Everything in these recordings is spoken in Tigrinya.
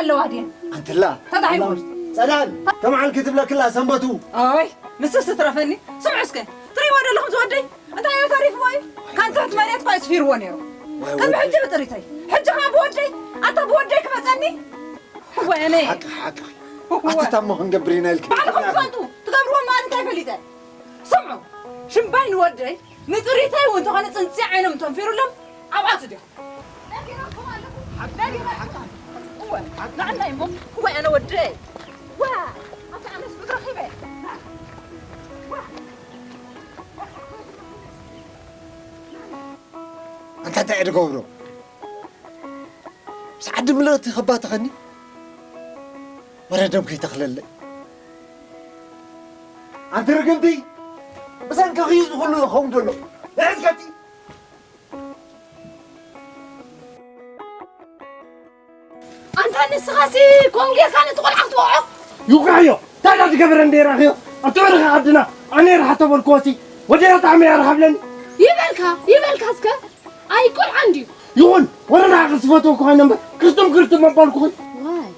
ኣለዋ ድየን? ኣንትላ። ተታሒጎ። ጸላል፣ ከመዓልኪ ትብለክላ ሰንበቱ። ኣይ፣ ንስስ ትረፈኒ። ስምዑ እስከ፣ ትርእይዎ ዶ ኣለኹም ዝወደይ? እንታይ እዩ ተሪፍዎ እዩ? ካን ትሕቲ መሬት እኳ እዩ ስፊርዎ ነይሩ። ዋይ ከም ወደይ። ሕጂ ብጥሪተይ። ሕጂ ኸዓ ብወደይ፣ ኣታ ብወደይ ክመጸኒ? ወይኔ። ሓቂ፣ ሓቂ። ወ- ኣቲ ታሞ ክንገብር ኢና ኢልኪ። ባዕልኹም ትፈልጡ። ትገብርዎ ማለት እንታይ ፈሊጠ? ስምዑ፣ ሽምባይ ንወደይ፣ ንጥሪተይ እውን እንተኾነ ጽንጺ ዓይኖም እንተንፊሩሎም፣ ኣብኣቱ ድዮም? ነጊረኩም ኣለኹ። ነጊረ-፣ እወ፣ ንዓናይ እሞ፣ እወ፣ ኣነ ወደይ። ዋ፣ ኣታ ኣነስ ጉድ ረኺበ። ዋ። ኣንታ እንታይ እየ ዝገብሮ? ምስ ዓዲ ምልእቲ ከባትኸኒ፣ ወረ ደም ከይተኽለለይ። ኣንቲ ርግምቲ፣ ብሰንክኺ እዩ ዝኹሉ ዝኸውን ዘሎ። ንዕዝከቲ። ኣንታ ንስኻሲ ከምኡ ጌርካ ነቲ ቆልዓ ክትወቕዖ? ይውቃዕዮ። እንታይ ደኣ ዝገበረ እንደ ይራኽዮ? ኣብቲ በረኻ ዓድና ኣነ ይርሓቶ በልክዎሲ፣ ወደያ ጣዕሚ እያ ረኻብለኒ። ይበልካ፣ ይበልካ እስከ። ኣይ ቆልዓ እንድዩ። ይኹን፣ ወረ ንዓኺ ዝፈትወኩ ኮይነ እምበር፣ ክርትም ክርትም መባልኩኺ። ዋይ፣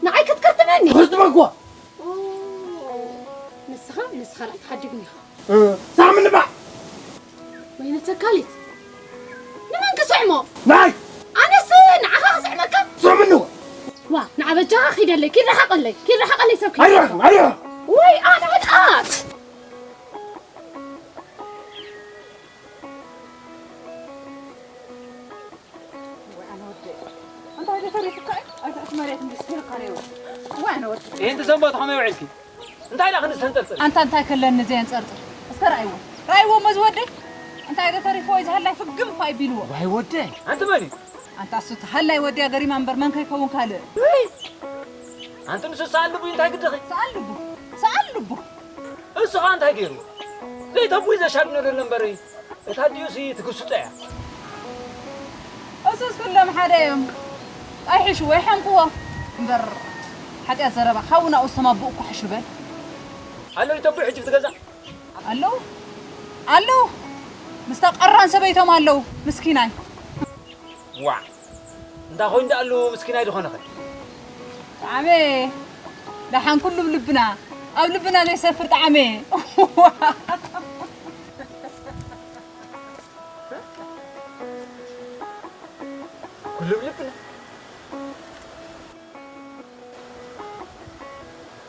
ንዓይ ክትክርትመኒ? ክርትመኩ። ኦ፣ ንስኻ፣ ንስኻ ራእይ ትሓድግኒ ኢኻ። እ፣ ሳምኒ ባዕ። ወይነ ተካሊት፣ ንመን ክስዕሞ? ናይ! ኣነስ ንዓኻ ክስዕመካ? ስዕምኒ። ዋ፣ ንዓ በጃኻ ኪደለይ፣ ኪድ ርሓቐለይ፣ ኪድ ርሓቐለይ ሰብ ኪድ። ኣይረኽም፣ ኣይረኽም። ወይ ኣነ ወድኣት። ወይ ኣነ ወደይ። እንታይ ደተሪፉካ እዩ? ኣብ ትሕቲ መሬት እንድስኪልካ ነይሩ። ወይ ኣነ ወደይ። ይህን ትሰንበቱ ከመይ ውዒልኪ? እንታይ ኢላ ክንዲ ተንጠልጥል? ኣንታ እንታይ ከለኒ ዘየንጸርጽር? እስከ ርኣይዎ። ርኣይዎ እሞ ዝወደይ። እንታይ ደተሪፍዎ እዩ ዝሃላይ ፍግም እኳ ይቢልዎ። ዋይ ወደይ። ኣንቲ መን እዩ? ኣንታ እሱ ተሃላይ ወደያ ገሪማ እምበር መን ከይከውን ካልእ። ውይ! ኣንቲ ንሱ ሰኣል ልቡ እንታይ ግድኺ? ሰኣል ልቡ። ሰኣል ልቡ። እሱ ኸኣ እንታይ ገይሩ? ዘይተቡይ ዘሻድኖ ዘሎ እምበር፣ እታ ኣዲኡሲ ትግስጦ እያ። እሱስ ኩሎም ሓደ እዮም። ኣይሕሽዎ፣ ይሓንቅዎ። እምበር ሓጢኣት ዘረባ፣ ሓውና እሱ ኣቦኡ እኮ ሕሹ በል። ኣሎ ይተቡይ ሕጂ ብቲ ገዛ? ኣለዉ። ኣለዉ። ምስታ ቀራን ሰበይቶም ኣለዉ። ምስኪናይ። ዋዕ። እንዳ ኮይኑ ደኣሉ ምስኪናይ ዝኾነኸ? ጣዕመ። ደሓን ኩሉ ኣብ ልብና፣ ኣብ ልብና ዘይሰፍር ጣዕመ። ኩሉ ኣብ ልብና።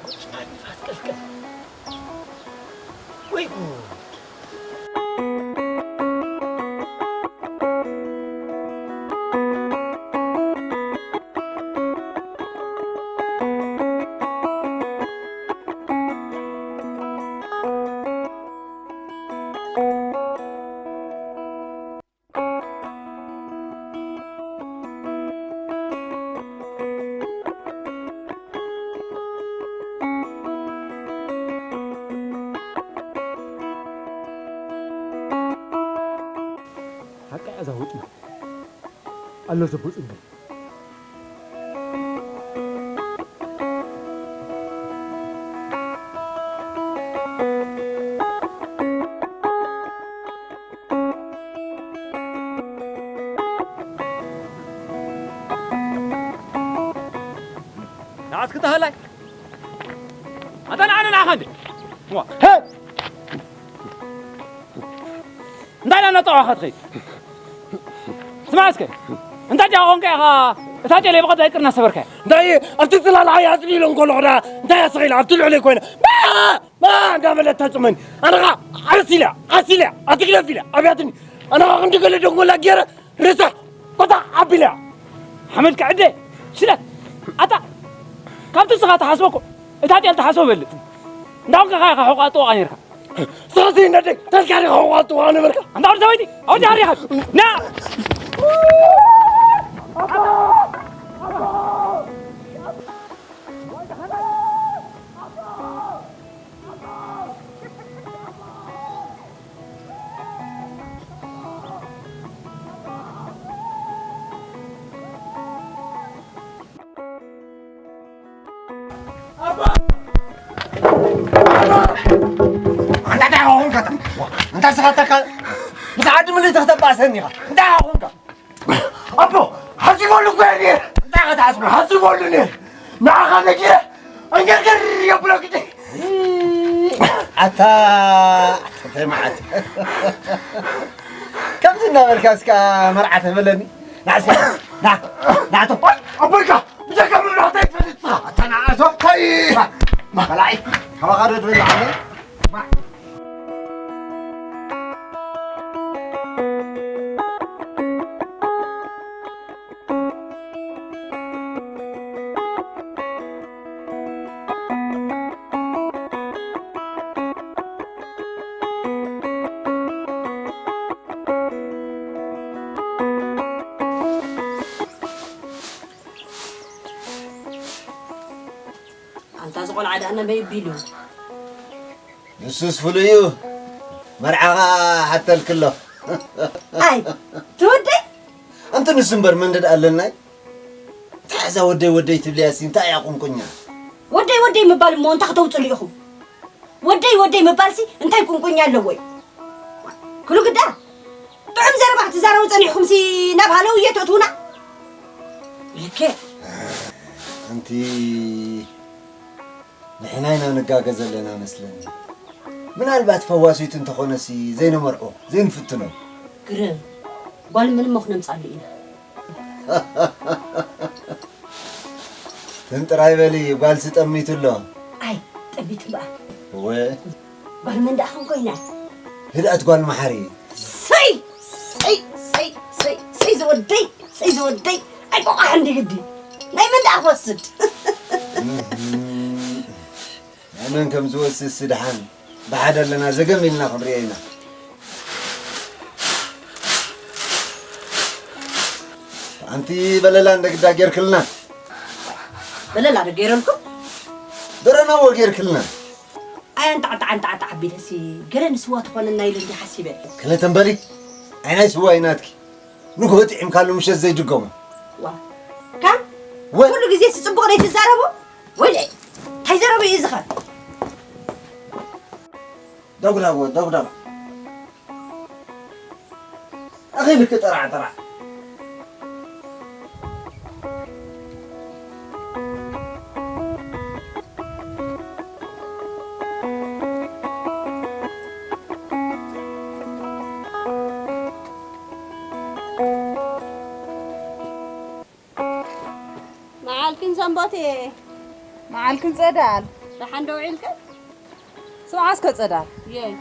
ጉድ፣ ንፋስ ቀልቀል። ወይ ጉድ። ሓቂ እያ እዛ ውጥና። ኣሎ ዘቦ ጽንብል። ንዓስኪ ተሃላይ። ኣንታ ንዓና ንዓኻ እንዴ? ዋ። ሄ! እንታይ ኢና እናጠዋኻ ትኸይድ? ስማዕ እስከ፣ እንታይ ዲኻ ኾንካ ኢኻ እታ ጨሌ ብቐዳይ ቅርና ሰበርካያ? እንታይ ኣብቲ ጽላል ዓያ ኣጽሊሎ እንከሎ ኸዳ እንታይ ኣስኺላ ኣብቲ ልዕለይ ኮይና ባ! ባ! እንዳበለት ተጽመኒ። ኣነ ኸዓ ዓስ ኢለ፣ ዓስ ኢለ፣ ኣትግደፍ ኢለ ኣብያትኒ። ኣነ ኸዓ ክንዲ ገለ ደንጎላ ገይረ ሬሳ ቆጣዕ ኣቢላ። ሓመድ ክዕደ ሽለት። ኣታ ካብቲ ንስኻ ትሓስቦ እኮ እታ ጤል ትሓስቦ በልጽ። እንዳኹም ከኻ ኢኻ ሕቖኣ ጥዋቕ ነይርካ። ስኻሲ ነደይ ተልካ ዲኻ ሕቖኣ ጥዋቕ ነበርካ? ኣንታ ወዲ ሰበይቲ፣ ኣውዲ ሃሪኻ። ና! ኣንታ እንታይ ኾንካ? እንታይ ስኻትካ? ምስ ዓዲ ምልእቲ ከተባእሰኒ ኢኻ። እንታይ ኾንካ? ኣቦ፣ ሓሲበሉ እኮ እየ። እንታይ ኢኻ ትሓስቦ? ሓሲበሉ እየ። ንዓኻ ነጊረ፣ ዕንገርገር የብሎ ግዲ። ኣታ፣ ኣታ፣ እንታይ መዓት። ከምዚ እናበልካ እስካ መርዓ ተበለኒ። ና እስኪ፣ ና፣ ና፣ ኣቶ። ኣቦይካ፣ ብጀካ ምብላዕ እንታይ ትፈልጥ ንስኻ? ኣታ፣ ና፣ ኣቶ። እንታይ? ማ፣ ማ፣ በላዒ፣ ካባኻ ዶ ትበልዕ ኣለ? ማ። ኣንታ፣ እዚ ቆልዓ ደኣ ነበይ ቢሉ። ንሱስ ፍሉይ እዩ። መርዓኻ ሓተልክሎ። ኣይ፣ ትወደይ? ኣንቲ ንሱ እምበር መን ደኣ ኣለናይ? እንታይ እዛ ወደይ ወደይ ትብልያ ሲ እንታይ እያ ቁንቁኛ? ወደይ ወደይ ምባል እሞ እንታይ ክተውፅሉ ኢኹም? ወደይ ወደይ ምባልሲ እንታይ ቁንቁኛ ኣለዎ እዩ? ክሉ ግዳ ጥዑም ዘረባ ክትዛረቡ ጸኒሕኩምሲ ናብ ሃለው እየ ተእትዉና? ልክዕ። ኣንቲ ንሕና ኢና ንጋገ ዘለና መስለኒ። ምናልባት ፈዋሲቱ እንተኾነሲ ዘይነመርዖ፣ ዘይንፍትኖ። ግርም። ጓል ምን እሞ ክነምጻሉ ኢና? ትም ጥራይ በሊ፣ ጓልሲ ጠሚቱ ኣሎ። ኣይ፣ ጠሚቱ እምበኣር። እወ። ጓል መን ደኣ ኸን ኮይና? ህድኣት ጓል መሓሪ። ሰይ፣ ሰይ፣ ሰይ፣ ሰይ፣ ሰይ ዝወደይ፣ ሰይ ዝወደይ። ኣይ፣ ቆቋሕ እንዲ ግዲ። ናይ መን ደኣ ክወስድ? ናይ መን ከም ዝወስድሲ ደሓን ብሓደ ኣለና ዘገም ኢልና ክንሪኦ ኢና። ኣንቲ በለላ እንደ ግዳ ጌርክልና። በለላ ዶ ጌረልኩም? በረናዎ ጌርክልና። ኣይ ኣንጣዕጣዕ ኣንጣዕጣዕ ኣቢለሲ ገለ ንስዋ ትኾነና ኢለ እንዲ ሓሲበ። ክልተ እምበሊ፣ ኣይ ናይ ስዋ እዩ ናትኪ። ንግሆ ጥዒምካሉ ምሸት ዘይድገሞ። ዋ፣ ካን? ወ- ኩሉ ግዜ ስጽቡቕ ዘይትዛረቡ? ወይለ፣ እንታይ ዘረቡ እዩ ዝኸ? ዳጉዳጎ፣ ዳጉዳጎ። ኣኺ ልክ ጠራዕ ጠራዕ። መዓልክን ሰንበቴ። መዓልክን ጸዳል። ደሓን ዶ ውዒልክን? ስምዓ እስከ ጸዳል። የይ።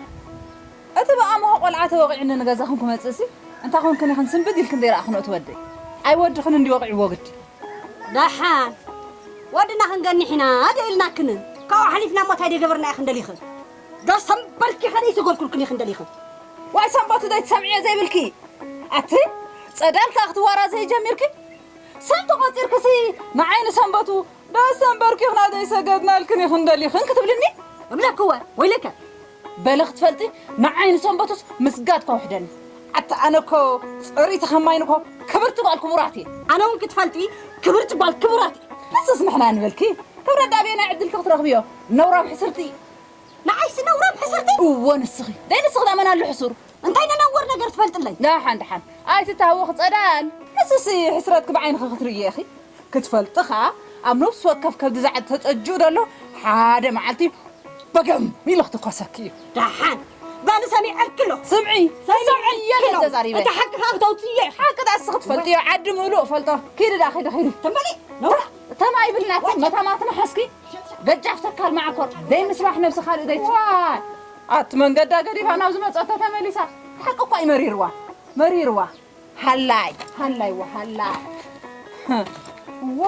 እቲ ብኣምሆ ቆልዓ ተወቒዑኒ ንገዛኹም ክመጽእሲ፣ እንታይ ኮንክን ኢኽን ስንብድ ኢልክን ዘይረኣኽንኦ ትወደይ? ኣይወድኽን እንዲ ወቒዕዎ ግዲ። ደሓን። ወድና ክንገንሕ ኢና ዶ ኢልናክን? ካብኡ ሓሊፍና እሞ እንታይ ደይገበርና ኢኽን ደሊኽን? ዶ ሰንበርኪ ከ ደይሰገድኩልክን ኢኽን ደሊኽን? ዋይ ሰንበቱ ደይትሰምዕዮ ዘይብልኪ? ኣቲ ጸዳል ከኣ ክትዋራዘይ ጀሚርኪ? ሰብ ተቖጺርክሲ ንዓይ ንሰንበቱ ደስ ሰንበርኪ ኢኽና ዘይሰገድናልክን ኢኽን ደሊኽን ክትብልኒ? እብለክወ ወይለከ። በለ ክትፈልጢ ንዓይ ንሰንበቱስ ምስጋድ ከውሕደኒ። ኣቲ ኣነ እኮ ጽርይቲ ከማይን እኮ ክብርቲ ጓል ክቡራት እየ። ኣነ እውን ክትፈልጢ ክብርቲ ጓል ክቡራት እየ። ንስስ ንሕና ንበልኪ ክብረት ዳቤናይ ዕድልኪ ክትረኽብዮ ነውራም ሕስርቲ። ንዓይሲ ነውራም ሕስርቲ? እዎ ንስኺ። ደይ ንስኺ ዳመን ኣሎ ሕሱር። እንታይ ነነውር ነገር ትፈልጥለይ? ደሓን ደሓን። ኣይትታወኺ ጸዳል። ንስሲ ሕስረትኪ ብዓይንኺ ክትርእዮ ኢኺ። ክትፈልጢ ኸኣ ኣብ ነፍሲ ወከፍ ከብዲ ዛዕድ ተጸጅኡ ዘሎ ሓደ መዓልቲ በገም ኢሉ ክትኮሰኪ እዩ። ደሓን። ባኒ ሰሚዐልኪ ኣለኹ። ስምዒ። ሰሚዐልኪ ሰምዒ እየ ኣለኹ። ተዛሪበ። እቲ ሓቂ ኸኣ ክተውፅእዮ ኢኺ። ሓቂ ዳስ ክትፈልጥዮ ዓዲ ምሉእ ፈልጦ። ኪዲ ዳ ኺዲ ኺዲ። ትም በሊ። ነውራ። እተን ኣይብልናትን መታማትና ሓስኪ። ገጃፍ ተካል መዓኮር፣ ደይ ምስባሕ ነብሲ ካልእ ደይ ትዋ። ኣቲ መንገዳ ገዲፋ ናብ ዝመጸቶ ተመሊሳ። ሓቂ እኳ እዩ መሪርዋ፣ መሪርዋ። ሃላይ፣ ሃላይ ወሃላይ። ዋ።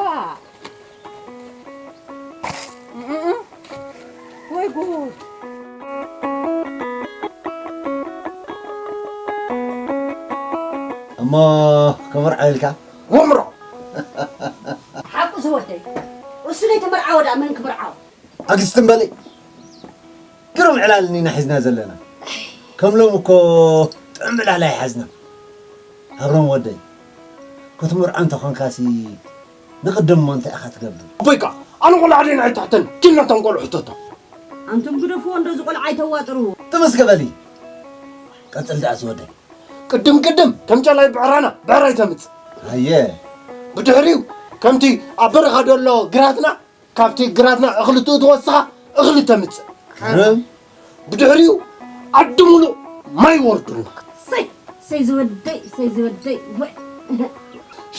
እም፣ ወይ ጉድ። እሞ ክምርዖ ኢልካ? ወምሮ። ሓቁ ዝወደይ። እሱ ዘይተመርዓወ ደኣ መን ክምርዓው? ኣግስቲ እምበሊ። ግርም ዕላል እኒና ሒዝና ዘለና። ከም ሎም እኮ ጥዑም ዕላል ኣይሓዝና። ኣብሮም ወደይ፣ ክትምርዖ እንተኾንካሲ ንቕድም እሞ እንታይ ኢኻ ትገብር? ኣቦይካ፣ ኣነ ቆልዓ ድየ ንዓይ ትሕተን፣ ኪናቶም ቆልዑ ሕተቶም። ኣንቱም ግደፍዎ እንዶ እዚ ቆልዓ ኣይተዋጥርዎ። ትም እስከ በሊ። ቀጽል ደኣ ዝወደይ። ቅድም ቅድም ከም ጨላይ ብዕራና ብዕራይ ተምጽእ። ኣየ። ብድሕሪኡ ከምቲ ኣብ በረኻ ዘሎ ግራትና ካብቲ ግራትና እኽሊ ትእትዎ ንስኻ እኽሊ ተምጽእ። ግርም። ብድሕሪኡ ዓዲ ሙሉእ ማይ ይወርዱልና። ሰይ ሰይ ዝወደይ ሰይ ዝወደይ ወ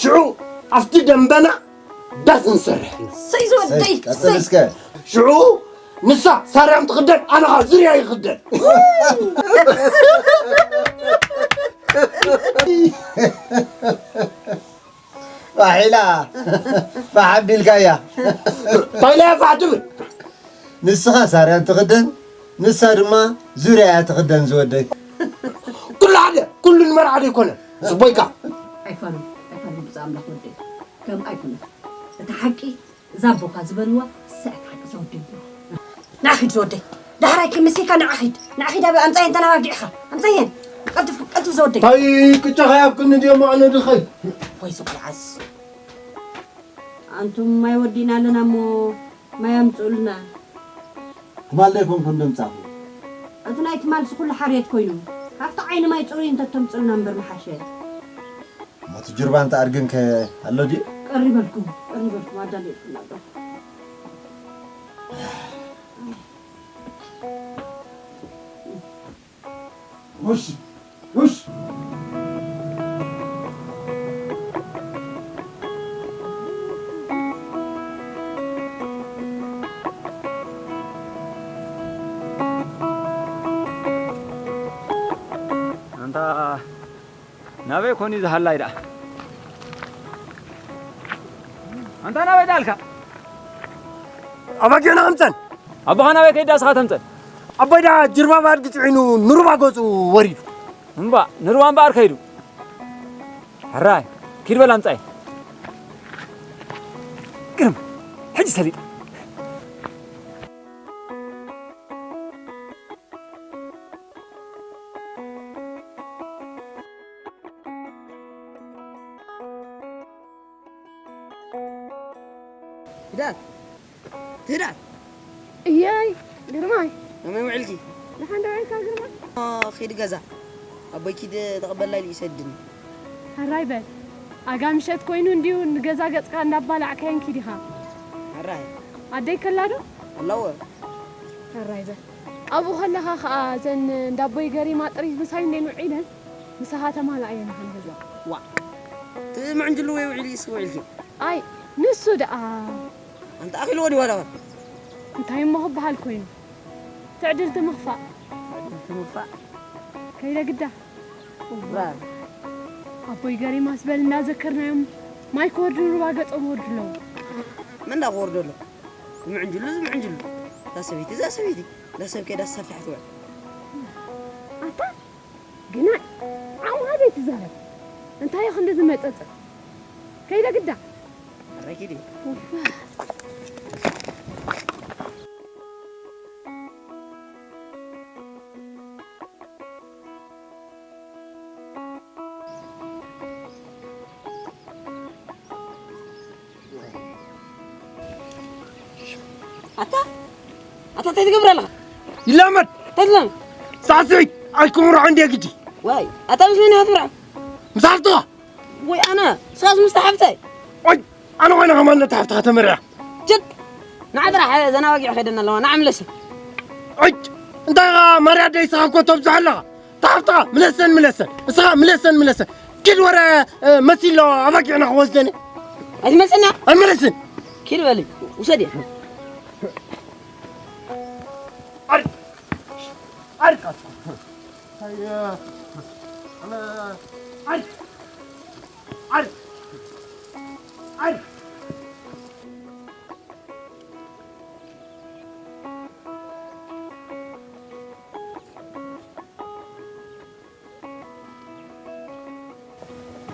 ሽዑ ኣብቲ ደንበና ዳስ ንሰርሕ። ሰይ ዝወደይ ሰይ ቀጽል እስከ። ሽዑ ንሳ ሳርያም ትኽደን ኣነ ኸኣ ዙርያ ይኽደን። ፋሕ ኢላ ፋሕ ኣቢልካያ። እንታይ ኢላ እያ ፋሕ ትብል? ንስኻ ሳርያን ትኽደን፣ ንሳ ድማ ዙርያ እያ ትኽደን ዝወደይ። ኩሉ ሓደ፣ ኩሉ ንመርዓ ዶ ኣይኮነን? ጽቡይካ። ኣይፋሉን፣ ኣይፋሉን ብጻ ኣምላኽ ወደይ። ከም ኣይኮነን። እቲ ሓቂ እዛ ኣቦኻ ዝበልዋ ሰ እቲ ሓቂ ዘወደይ። ንዓ ኺድ ዘወደይ። ዳሕራይ ከይመሰልካ ንዓ ኺድ። ንዓ ኺድ ኣብ ኣምጻየን ተናባጊዕኻ። ኣምጻየን። ቀልጥፍ፣ ቀልጥፍ ዘወደይ። ታይ ቅጫኻ ያብክኒ ድዮም ኣነ ድኸይ። ወይ ዝቑልዓስ። ኣንቱም ማይ ወዲና ኣለና እሞ ማይ ኣምጽኡልና። ትማል ዶ ኣይኮንኩን ደምጻኹ? እቲ ናይ ትማልሲ ኩሉ ሓርየት ኮይኑ። ካብቲ ዓይኒ ማይ ጽሩይ እንተተምጽኡልና እምበር ምሓሸ። እሞ እቲ ጅርባን ተኣርግን ከ ኣሎ ድዩ? ቀሪበልኩም፣ ቀሪበልኩም ኣዳሊእኩም ኣለኹ። ውሽ፣ ውሽ። ኣንታ ናበይ ኮን እዩ ዝሃላይ ደኣ? ኣንታ ናበይ ደኣ ኣልካ? ኣባጊዕና ኣምጸን። ኣቦኻ ናበይ ከይዳ ስኻ ተምጸን? ኣቦይ ደኣ ጅርባ ብኣድጊ ጽዒኑ ንሩባ ገጹ ወሪዱ። እምባ፣ ንሩባ እምበኣር ከይዱ። ሕራይ፣ ኪድ በል ኣምጻይ። ግርም፣ ሕጂ ሰሊጥ። ትዳር፣ ትዳር። እየይ፣ ግርማይ። ከመይ ውዕልኪ? ደሓን ዶ ውዒልካ ግርማይ? ኦ፣ ኺድ ገዛ። ኣቦይ ኪድ ተቐበልና ኢሉ ይሰድኒ። ሕራይ በል። ኣጋ ምሸት ኮይኑ እንድዩ ንገዛ ገጽካ እንዳባላዕካየን ኪድ ኢኻ። ሕራይ። ኣደይ ከላ ዶ? ኣለዎ። ሕራይ በል። ኣብኡ ከለኻ ኸኣ እዘን እንዳ ኣቦይ ገሪማ ጥሪት ምሳይ እንዴን ውዒለን፣ ምሳኻ ተማላእየን ኢኻ ንገዛ። ዋ። እቲ ምዕንጅሉ ወይ ውዒሉ ይስውዕልኪ? ኣይ፣ ንሱ ደኣ። ኣንታ ኣኺልዎ ድዩ ዋላ ዋላ? እንታይ እሞ ክበሃል ኮይኑ? ትዕድልቲ ምኽፋእ። ትዕድልቲ ምኽፋእ? ከይደ ግዳ። እዋ። ኣቦይ ገሪማስ በል እናዘከርናዮም ማይ ክወርዱ ሩባ ገጾም ወርዱ ኣለዉ። መን ዳ ክወርዱ ኣሎ? ዝምዕንጅሉ፣ ዝምዕንጅሉ። እዛ ሰበይቲ፣ እዛ ሰበይቲ። እዛ ሰብ ከይዳ ዝሰፍሕ ትውዕል። ኣታ ግና ዓቕምኻ ዘይትዛረብ። እንታይ እዩ ክንዲ ዝመጸጸ? ከይደ ግዳ። ኣረ ኪዲ። ኣታ፣ ኣታ እንታይ ትገብር ኣለኻ? ይላመድ። እንታይ ትላመድ? ሳዕስዒት ኣይክምርዖ እንድየ ግዲ። ዋይ፣ ኣታ ምስ መን ኢኻ ትምርዖ? ምስ ሓፍትኻ። ወይ ኣነ፣ ንስኻስ ምስቲ ሓፍተይ? ኦይ፣ ኣነ ኮይነ ከማን ነታ ሓፍትኻ ተመርዕያ። ችድ! ንዓ ጥራሕ እዘን ኣባጊዕ ከይደን ኣለዋ፣ ንዓ ምለሰን። ኦይ፣ እንታይ ኢኻ ማርያ ኣደይ ንስኻ እኮ ተብዝሖ ኣለኻ። እታ ሓፍትኻ ምለሰን፣ ምለሰን። ንስኻ ምለሰን፣ ምለሰን። ኪድ ወረ፣ እ፣ መሲሎ ኣባጊዕና ክወስደን። ኣይትመልስን እያ? ኣይመልስን። ኪድ በሊ፣ ውሰድ እያ። ዓርቅ፣ ዓርቅ። ኣይ፣ ኣነ፣ ዓርቅ፣ ዓርቅ፣ ዓርቅ።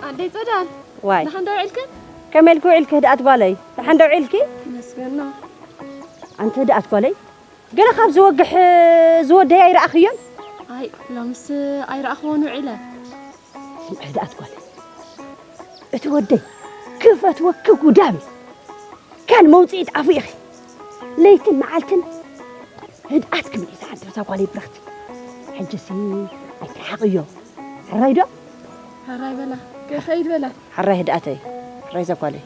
ኣደይ ጸዳል፣ ዋይ። ደሓን ዶ ውዒልክን? ከመይ ኢልኪ ውዒልኪ ህድኣት ጓለይ? ደሓን ዶ ውዒልኪ? ይመስገን። ኣንቲ ህድኣት ጓለይ፣ ገለ ካብ ዝወግሕ ዝወደይ ኣይረኣኽዮን? ኣይ፣ ሎምስ ኣይረኣኽዎን ውዒለ። ስምዒ ህድኣት ጓለይ፣ እቲ ወደይ ክፈትወኪ ጉዳም እዩ። ካን መውጽኢት ኣፉ ኢኺ። ለይትን መዓልትን ህድኣት ክብል እዩ ዝሓድር እዛ ጓለይ ብርኽቲ። ሕጂሲ ኣይትርሓቕዮ። ሕራይ ዶ? ሕራይ በላ። ከይድ በላ። ሕራይ ህድኣተይ። ሕራይ እዛ ጓለይ።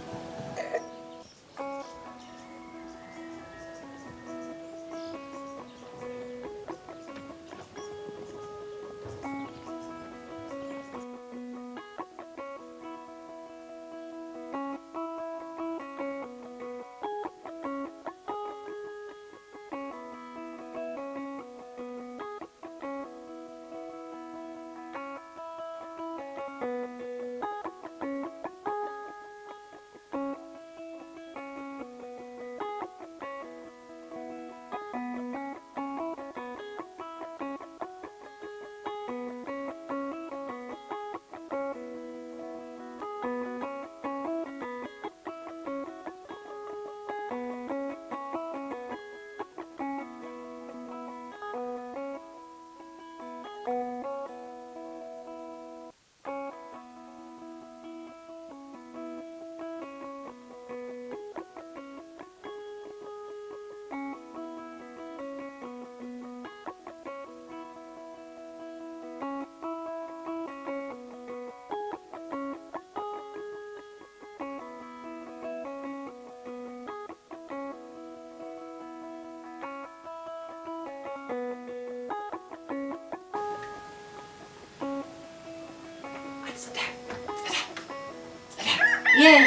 የ-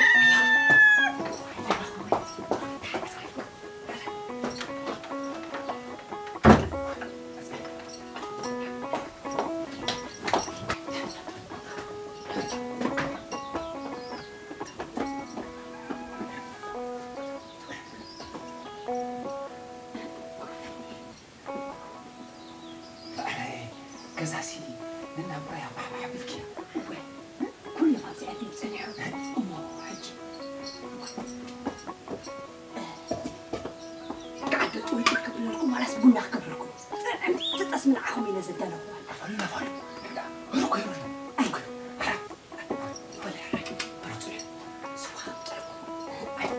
ኣረ፣ ገዛሲ ንናብራ ያባሕባሕ ብልኪ። እወ፣ ኩሉ ኣብዚኣ ድዩ ጸኒሑ? እሞ፣ ሕጂ፣ ከዓዶ ጥውልቂት ክብለልኩም ዋላስ ቡና ክገብረልኩም? ጥዕምቲ ጥጠስ ንዓኹም ኢለ ዘዳለኹዋ። ኣፋሉ፣ ኣፋሉ፣ ንዳ፣ ሩኮ ይበሉ። ኣይ፣ ኣረ፣ በለ፣ ኣረ፣ በሉ፣ ጽልዩ። ስዋ፣ ጽልዩ። ኣይ፣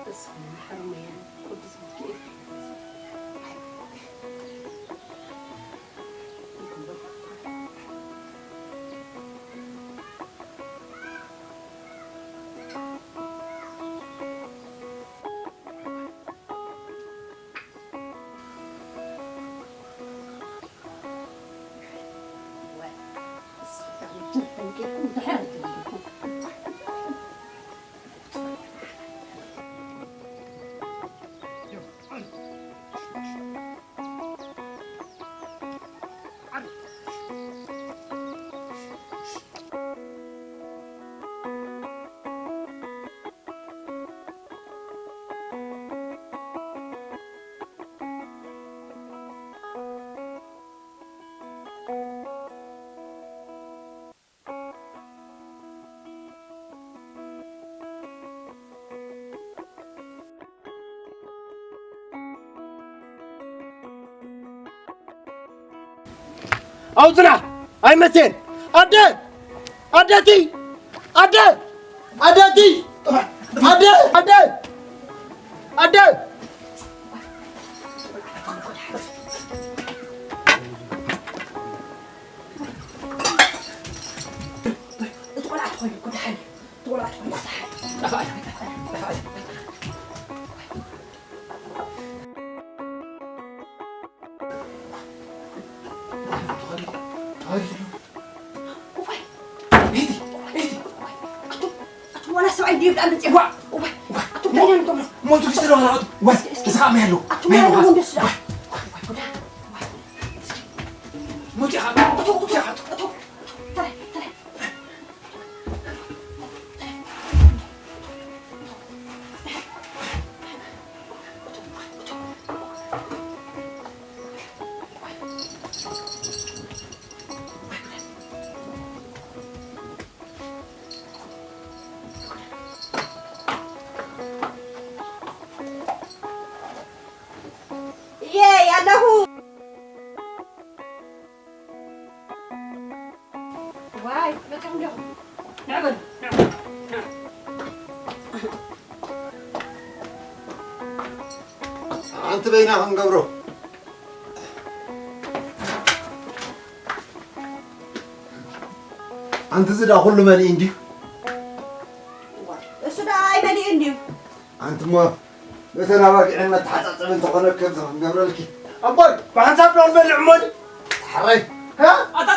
በስመ አብ ወወልድ ወመንፈስ ቅዱስ። ኣውፅና ኣይመሴን። ኣደ! ኣደቲ! ኣደ! ኣደቲ! ኣደ! ኣደ! ኣደ! እቲ ቆልዓ ተኾይኑ እኮ ደሓን እዩ። እቲ ቆልዓ ተኾይኑ ደሓን። ጠፋእ፣ ጠፋእ፣ ጠፋእ። እዋይ። ሂዲ፣ ሂዲ። ኣቱ፣ ኣቱ ዋላ ሰብኣይ ድዩ ብጣዕሚ ጽዋ። እዋይ። እዋይ። ኣቱ እንታይ እዮም ትብሉ? ሞቱ ፊስቶ ዋላ ኣቱ። ዋይ፣ እስኪ፣ እስኪ። እዚ ኸዓ መን ኣለዎ? ኣቱ መን ኣለዎ? እንደሱ። ዋይ። እዋይ፣ ጉዳ። እዋይ። ሞቱ ኢኻ። ኣቱ፣ ኣቱ፣ ኣቱ፣ ኣቱ። ተራይ፣ ተራይ። እየ ኣለኹ። ዋይ፣ መጺኹም ዲኹም? ንዕ በሉ፣ ንዕ፣ ንዕ። ኣንቲ በይና ክንገብሮ። ኣንቲ እዚ ዳ ኩሉ መሊኡ እንድዩ? እሱ ዳ ኣይመሊኡ እንድዩ? ኣንቲ እሞ ነተን ኣባጊዕን መተሓጻጸቢ እንተኾነ ከምዚ ክንገብረልኪ። ኣቦይ፣ ብሓንሳብ ዶ ንበልዕ እሞኒ? ሓራይ። ሃ? ኣታ